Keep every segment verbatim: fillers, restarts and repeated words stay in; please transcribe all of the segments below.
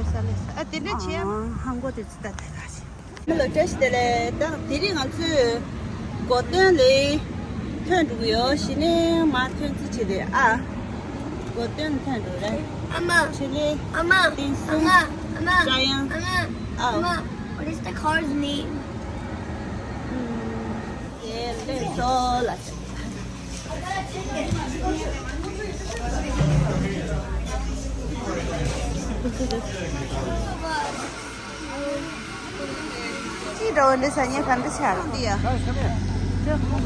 ཨ་དེ་འདྲ་བྱས། ཧང་གོ་དེ་ཚོ་ད་དེ་ག་ཞིག་མི་ལ་བཀྲ་ཤིས་བདེ་ལེགས། ད་དེ་རིང་ང་ཚོས་གོ་སྟོན་ལ་ཐོན་འགྲོ་གི་ཡོད། གཞི་ནས་མར་ཐོན་རྩིས་བྱེད་དེ། ཨ། གོ་སྟོན་ཐོན་འགྲོ་རེད། ཨ་མ། ཆེད་ལས། ཨ་མ། བསྟན་སྲུང་། ཨ་མ། ཨ་མ། ཅ་ཡང་། ཨ་མ། ཨ་མ། What is the car's name? ཡེ་ལེ་སོ་ལ། ཅི་འདྲ་བོ་འདི་ས་ཉེ་ག་འདི་ཆགས་འདི་ཡ།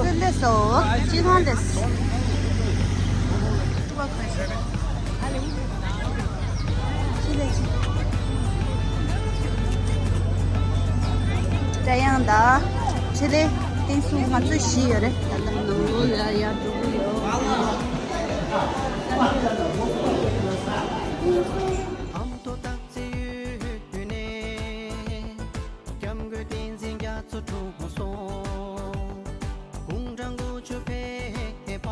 ཙི་ལེ་སོ། ཅི་གང་ལེ་སོ། ཅི་ལེ་ཅི། ད་ཡང་ད། ཆེད་ལས་བསྟན་སྲུང་ང་ཚོ་བཞི་ཡོད་རེད། ད་ལྟ་ནང་ལོགས་ལ་ཡར་འགྲོ་གི་ཡོད། ཨ་མདོ་སྟག་རྩེ་ཡུལ་ནས། སྐྱབས་མགོན་བསྟན་འཛིན་རྒྱ་མཚོ་འཁྲུངས་སོང་། དགུང་གྲངས་དགུ་བཅུ་ཕེབས་པ།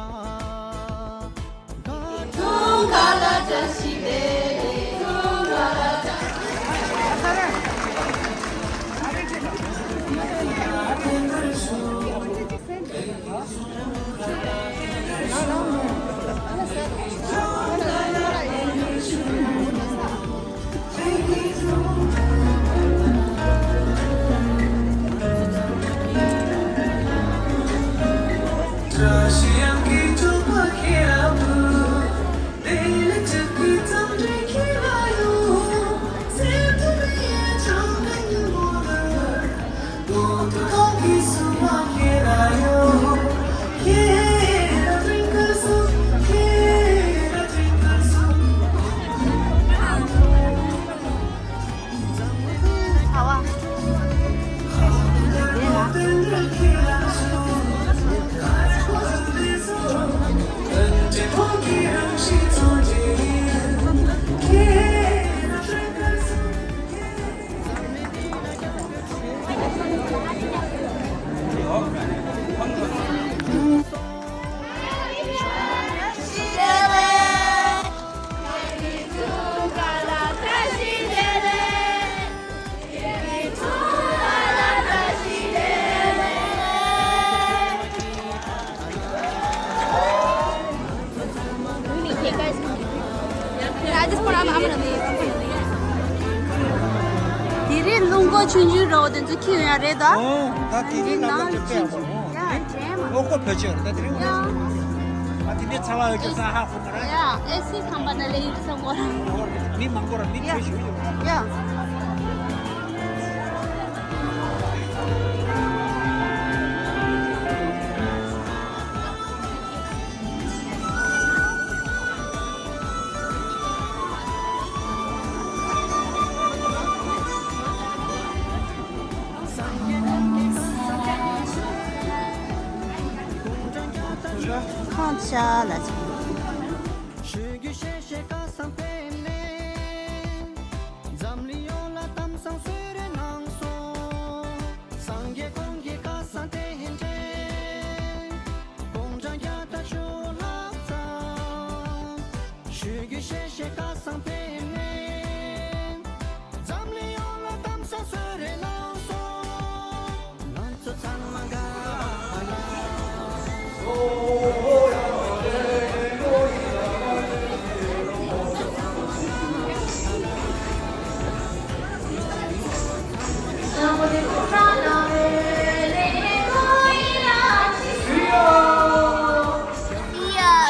དེ་རིང་རླུང་འཁོར་ཆུང་ཆུང་འདྲ་བོ་དེ་ཚོ་འཁྱེར་ཡོང་ཡ་རེད་ད། ཨོ། ད་དེ་རིང་ནང་ལ་ཆུང་ཆུང་ཡ་དྲན་མ། ཨོ་ཀོ་བོད་ཆས་རེད་ད་དེ་རིང་། ཡ། ཨ་དེ་འདྲའི་ཚ་བ་ཡོད་ཀྱི་ས་ཧ་ཧུ་ད་ར། ཡ་ཨེ་སི་ཁང་པ་ན་ལས་ཡིན་ས་གོ་ར། མི་མང་པོ་ར་མི་ཁྱོད་ཞུ་ཡོད། ཡ། ཁོང་ཆ་ལ་ཆ། ཆོས་བརྒྱུད་ཤེས་བྱའི་སྐལ་བཟང་ཕེབས་ནས། འཛམ་གླིང་ཡོངས་ལ་གཏམ་བཟང་གསོལ་རས་གནང་སོང་། སངས་རྒྱས་ཀུན་གྱི་བཀའ་བཟང་རྟེན་འབྲེལ། དགུང་གྲངས་བརྒྱ་དང་བཅུ་ལྷག་ཙམ། ཆོས་བརྒྱུད་ཤེས་བྱའི་སྐལ་བཟང་ཕེབས་ནས། འཛམ་གླིང་ཡོངས་ལ་གཏམ་བཟང་གསོལ་རས་གནང་སོང་། ང་ཚོ་ཚང་མ་དགའ་བ་ཡོད།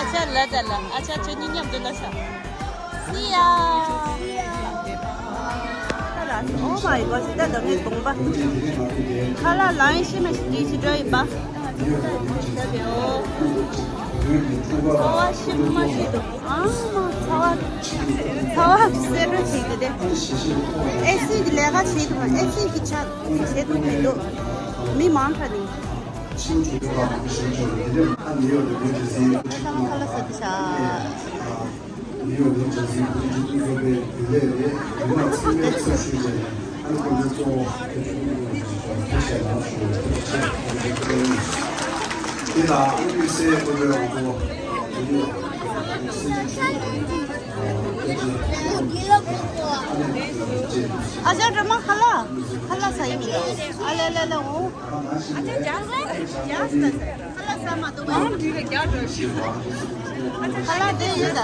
ཨ་ཅག་ལ་ད་ལ་ཨ་ཅག་ཁྱོད་གཉིས་མཉམ་དུ་ལ་ཤ། See ya. Oh my gosh, ད་ད་ངའི་གདོང་པ། ཁ་ལག་ལ་ཡིན་ཤི་མ་ཤི་ཅི་ཅི་འདྲ་ཡིན་པ། ཚ་བ་ཤི་མ་ཤི་འདུག་ཨ་མ་ཚ་བ། ཚ་བ་གི་སེ་རོ་ཅིག་དེ་དེ། ཨེ་སི་གི་ལས་ཀ་བྱེད་ཐུབ་མ། ཨེ་སི་གི་ཆ་བྱེད་ཐུབ་མི་འདུག་མི་མང་དྲགས་ནི། ཁ་ལག་ཟ་དུ་ཤ། ཨ་ཅག་སྒྲོལ་མ་ཁ་ལག་ཁ་ལག་ཟ་ཡི་མི་འདུག་ཨ་ལེ་ལེ་ལེ་འོ། ཨ་ཅག་རྒྱ་ཟ་རྒྱ་ཟ་ཟ་ཁ་ལག་ཟ་མ་འདུག་ཨང་དེ་ལ་རྒྱ་འགྲོ་ཤི། ཨ་ཅག་ཁ་ལག་དེ་ཡོད་ད།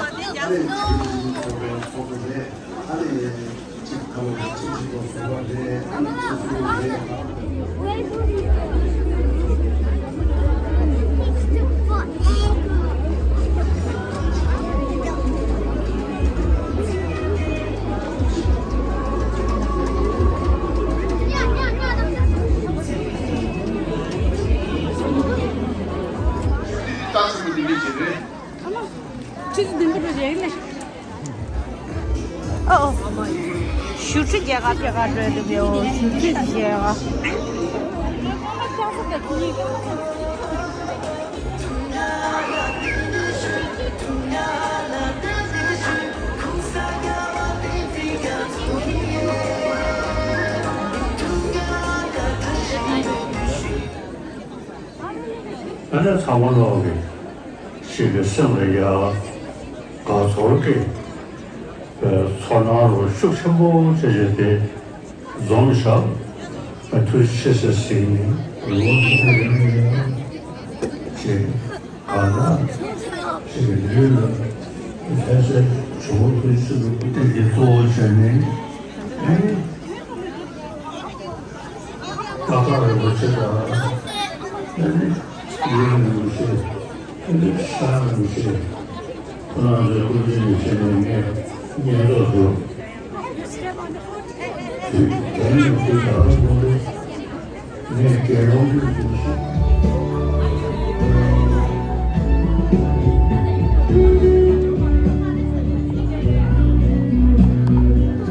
ཨོ་ཨོ། ཞུ་ཁྲི་རྒྱལ་ཁབ་ཕྱེད་ཀ་སྤྲོད་འདུག་ཡོ། ཞུ་ཁྲི་རྒྱལ་ཁབ། ཨ་ནི་ཚང་མ་ལོག་གི་ཞིག་གི་སེམས་ལ་ཡ་དགའ་ཚོར་གྱི་ཚོར་སྣང་རོ་ཤུགས་ཆེན་པོ་བྱེད་བྱེད་དེ་འཛོམས་ཤག་ཐུགས་རྗེ་ཆེ་ཟེར་ཟིན་ནས་ལོ་ཐུག་པ་ཡིན་ནས་ཡ་ཅེས་གང་ལ་ཞིག་གི་ལུས་ལ་ཕལ་ཆེར་ཇོ་བོ་ཐུགས་རྗེ་ཆེ་ལུ་སྐུ་རྟེན་གྱི་གཙོ་བོ་བྱས་ནས། ཏག་ཏག་རིན་པོ་ཆེ་དང་། ཨ་ནི་ཡུམ་རིན་པོ་ཆེ། ཨ་ནི་ཤར་རིན་པོ་ཆེ། ཁོ་རང་ཚོའི་སྐུ་མདུན་ནས་བྱས་ནས་ངས་བརྙན་ཐག་ཐུག་དེ་ནས་ཁོའི་ད་རུང་ཁོ་ལོ་ངས་དགེ་སློང་གི་སྐུ་ཞིག་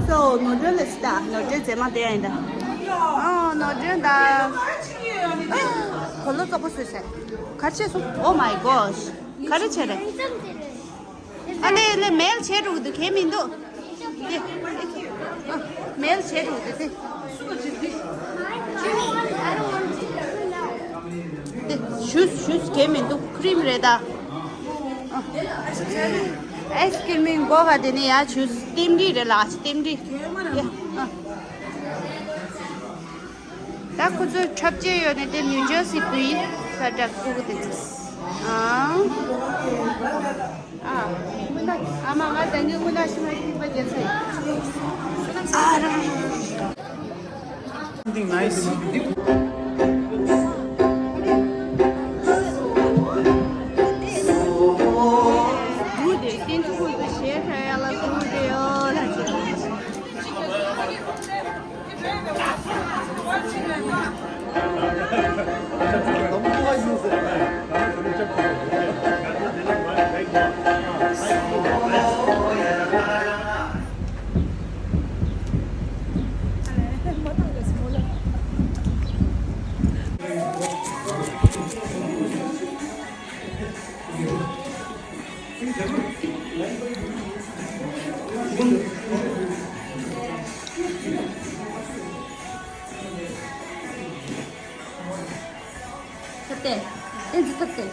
སོ་ནོར་སྒྲོན་ལ་སི་ད་ནོར་སྒྲོན་མཛེས་མ་དེ་ཡིན་ད། ཨ་ནོར་སྒྲོན་ད། གོ་ལོ་བཙོག་པོ་བཟོས་ཤག་ག་རེ་བྱས་སོང་། Oh my gosh། ག་རེ་བྱས་རེད། ཨ་ལེ་ལེ་མེལ་བྱས་འགྲོ་གི་འདུག་གལ་མི་འདུག་དེ་ཨ་མེལ་བྱས་འགྲོ་གི་འདུག་དེ་དེ་ཞུས་ཞུས་གལ་མི་འདུག་ཁི་རིམ་རེད་ད། ཨ་ཨའི་སི་ཀི་རིམ་མགོ་ག་དེ་ནས་ཡ་ཞུས་ལྟེམ་འབྲི་རེད་ལ་ཨ་ཅེ་ལྟེམ་འབྲི། ཡ་ཨ། ད་ཁོ་ཚོ་འཁྲབ་ཆས་ཡོད་ནས་དེ་ནིའུ་ཇར་སི་བུ་ཡིན་ས་འདྲ་ཁུག་དེ་ཚོ། ཨང་། ཨ། ཨ་མ་ང་དེང་གི་དངུལ་ནག་ཤི་མ་ཤི་པ་རྒྱལ་ཚད། ཨ་ར། Something nice. དེ་ཏིན་ཚུ་ཁོ་ཚོ་ཞེ་ཁ་ཡ་ལ་ཁུག་དེ་ཡོད་ལ་ཅི། ཐུབ་སྟེ། ཨེ་འཛི་ཐུབ་སྟེ།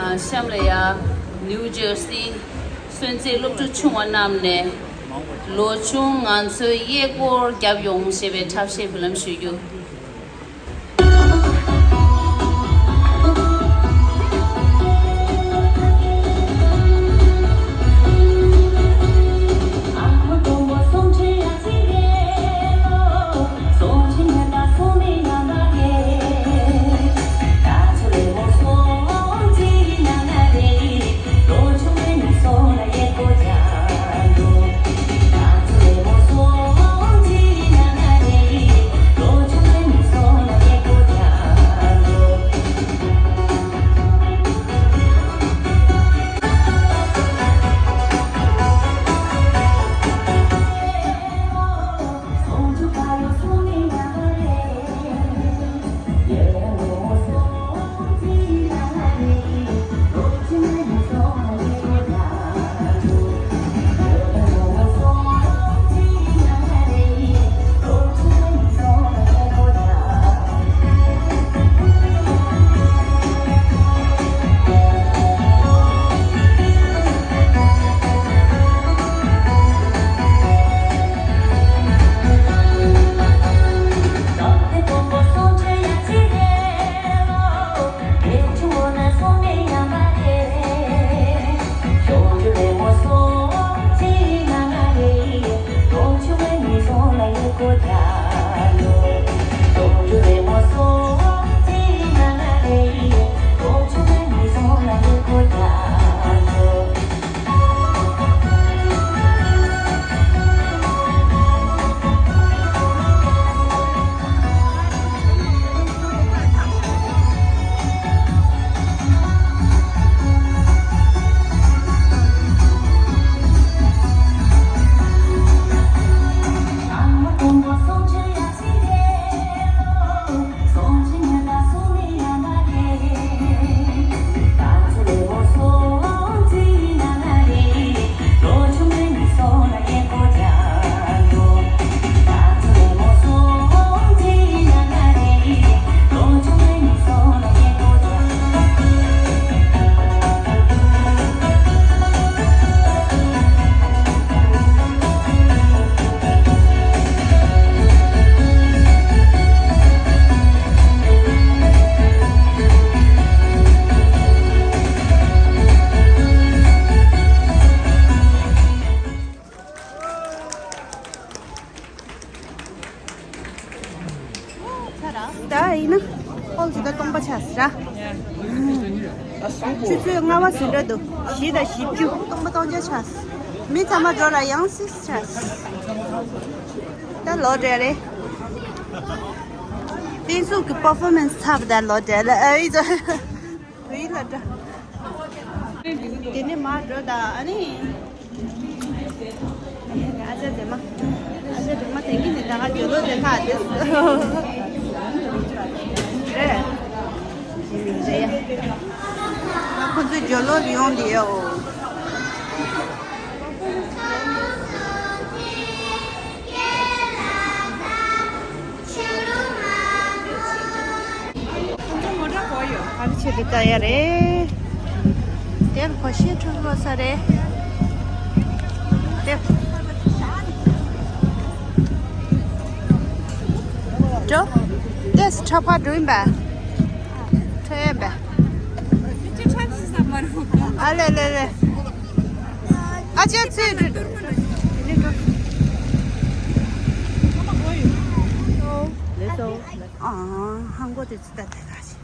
ཨ། གཤམ་ལ་ཡ་ནིའུ་ཇར་སི་སོན་རྩེའི་སློབ་ཕྲུག་ཆུང་བ་རྣམས་ནས་ལོ་ཆུང་ང་ཚོའི་གཡས་སྐོར་རྒྱབ་ཡོང་ཞེས་པའི་འཁྲབ་གཞས་འབུལ་ལམ་ཞུ་རྒྱུ། ད་ཡིན་ན་ཧོལ་ཅིག་ད་སྟོང་པ་ཆགས་སི་ར། ཆུ་ཚོད་ལྔ་པ་ཟིན་འགྲོ་འདུག་བཞི་དང་བཞི་བཅུ། སྟོང་པ་སྟོང་བརྒྱ་ཆགས་སི། མི་ཚང་མ་འགྲོ་ལ་ཡང་སིས་ཆགས་སི། ད་ལོ་འདྲ་རེད། བསྟན་སྲུང་གི་པར་ཕོར་མན་སི་ཚར་བ་ད་ལོ་འདྲ་ལ་ཨ་ཡི་ཚོ། བུ་ཡིན་ལ་འདྲ། དེ་ནས་མར་འགྲོ་ད་ཨ་ནི། ཨ་ཅག་རྫི་མ། ཨ་ཅག་རྫི་མ་དེང་གི་ནི་ད་ག་ཇོ་ལོ་དེ་ཁ་དེ། རེད། དེ་མིན་རེད་ཡ། ང་ཁོ་ཚོའི་ཇོ་ལོ་ཡོང་དེ་ཡ་འོ། ཨ་ཆེ་དེ་ཀ་ཡ་རེད། དེར་གོ་ཤེས་ཁྲུ་ལོ་ས་རེད། དེ། འགྲོ། དེས་ཁྲ་ཕ་འགྲོ་ཡིན་པ། ཁྲ་ཡིན་པ། ཨ་ལེ་ལེ་ལེ། ཨ་ཅེ་ཚེ། ཨ་ཧང་གོ་དེ་ཚེ་ད་དེ་ག་ཞིག་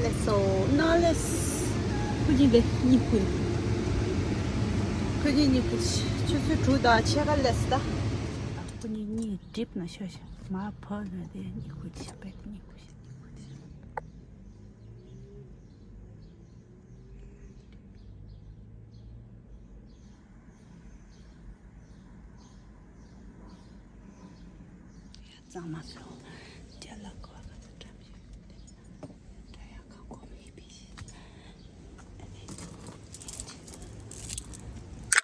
ལེ་སོ་ན་ལེ། ཁུ་ཅི་དེ་གཉིད་ཁུ། ཁུ་ཅི་གཉིད་ཁུ། ཆུ་ཚོད་དྲུག་དང་ཕྱེད་ཀ་ལེ་སོ་ད། ཁུ་ཅི་གཉིད་སྒྲིབ་ན་ཤོ་ཤ་མ་ཕོ་ན་དེ་གཉིད་ཁུ་ཆ་པེ་གཉིད་ཁུ་ཤ་གཉིད་ཁུ་ཤ། གཙང་མ་སོང་།